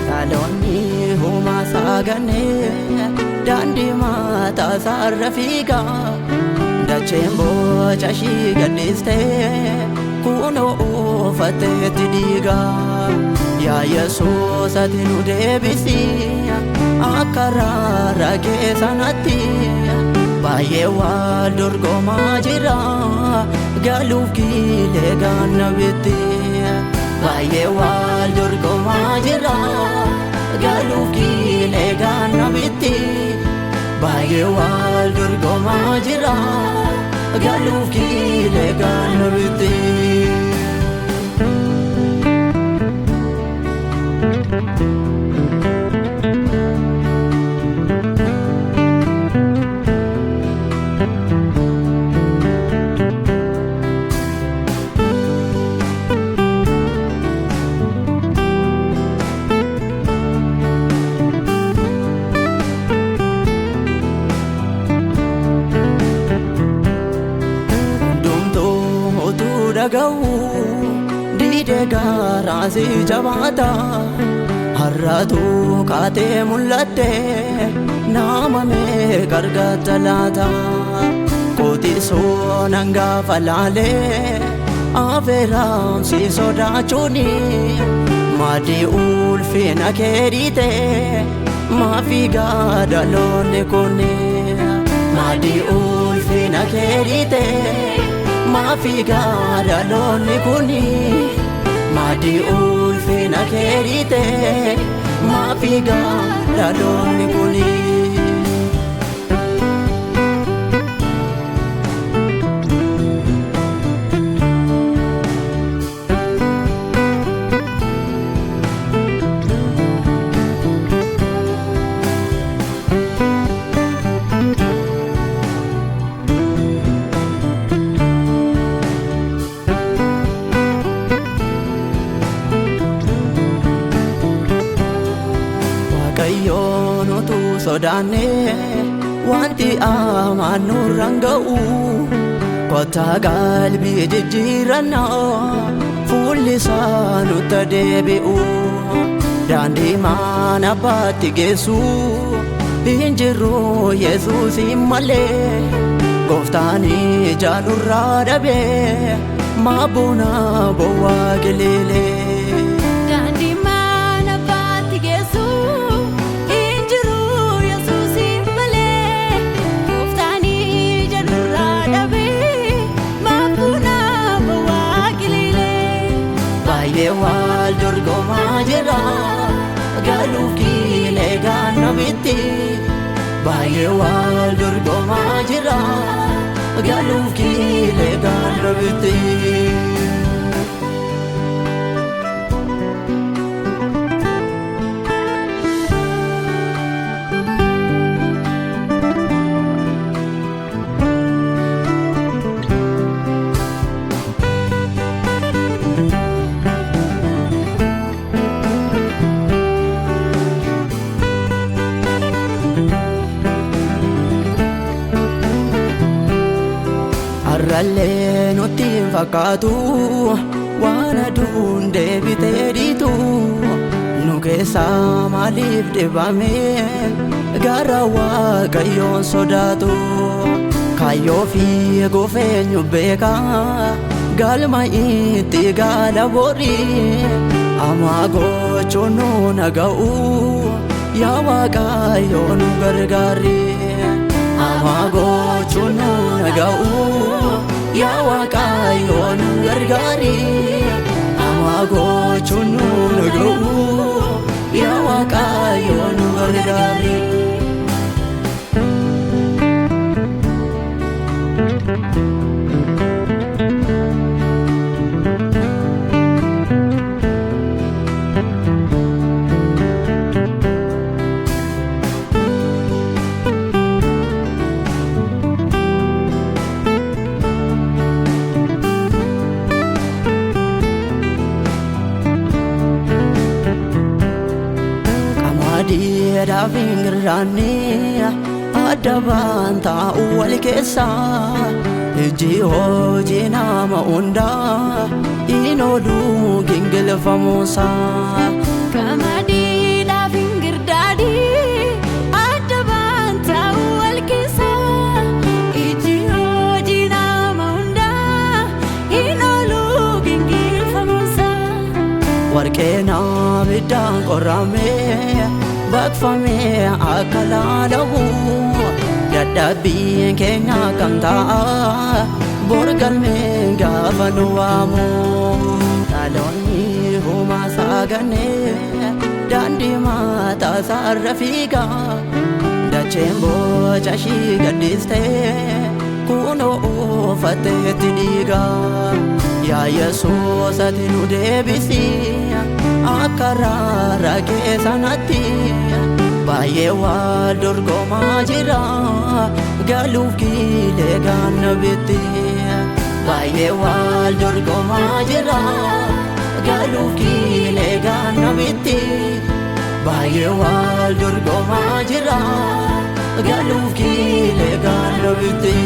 Dhaloonni homaa saaganee daandii mataa isaarra fiigaa dacheen boca ishii gadhiistee kunoo uffatteetti dhiigaa. Yaa Yesuus ati nu deebisi akka raara kee sanatti baay'ee wal dorgomaa jira galuuf kiilee gaannabitti. Baay'ee wal dorgomaa jira galuuf kiilee gaannabitti. Baay'ee wal dorgomaa jira galuuf kiilee gaannabitti. Hundumtuu utuu dhaga'u didee garaa si jabaata. Har'atu kaatee mul'atte nama meeqa argatta laata? Qotisoo nan gaafa laalee afeeraam si sodaachuuni maaddii ulfina kee dhiite maafi gaadaloonni kuni. Maaddii ulfina kee dhiite maafi gaadaloonni kuni. Maaddii ulfina kee dhiite maafi gaadaloonni kuni. Waaqayyoon utuu sodaanne wanti amaan nurraan ga'u kottaa qalbii jijjiirannaa fuulli isaa nutti deebi'u. Daandii mana abbaatti geessu hin jiru Yesuusin malee gooftaan ija nurraa dhabee maabuna bowwaa geleelee. Daandii mana abbaatti geessu hin jiru Yesuusin malee gooftaan ija nurraa dhabee maabuna bowwaa geleelee. Baay'ee wal dorgomaa jira galuuf kiilee gaannabitti. Baay'ee wal dorgomaa jira galuuf kiilee gaannabitti. Har'allee nutti hin fakkaatu waan aduun deebitee dhiitu nu keessaa maaliif dhibame gara Waaqayyoon sodaatu. Kaayyoo fi gufeenyu beeka galma itti gaala boori amaa gochuun nu naga'u yaa Waaqayyo nu gargaari. Amaa gochuun nu naga'u yaa Waaqayyo nu gargaari. Amaa gochuun nu naga'u yaa Waaqayyo nu gargaari. Qamadeedhaaf hin girraanne adda baan taa'u wal keessa. Ijji hojii nama hundaa hin oolu gingilfamuusaa. Qamadiidhaaf hin girdaadii adda baan taa'u wal keessa. Ijji hojii nama hundaa hin oolu gingilfamuusaa. Warqeen abiddaan qorramee baqfamee akka laalawu, dadhabbiin keenya kam ta'a bor galmeen gaafa nu waamu. Dhaloonni humaa saagannee daandii mataa isaarra fiiga, dacheen boca ishii gaddistee kunoo uffatteetti dhiiga. Yaa Yesuus, ati nu deebisi akka raara kee sanatti. Baay'ee wal dorgomaa jira galuuf kiilee gaannabitti. Baay'ee wal dorgomaa jira galuuf kiilee gaannabitti. Baay'ee wal dorgomaa jira galuuf kiilee gaannabitti.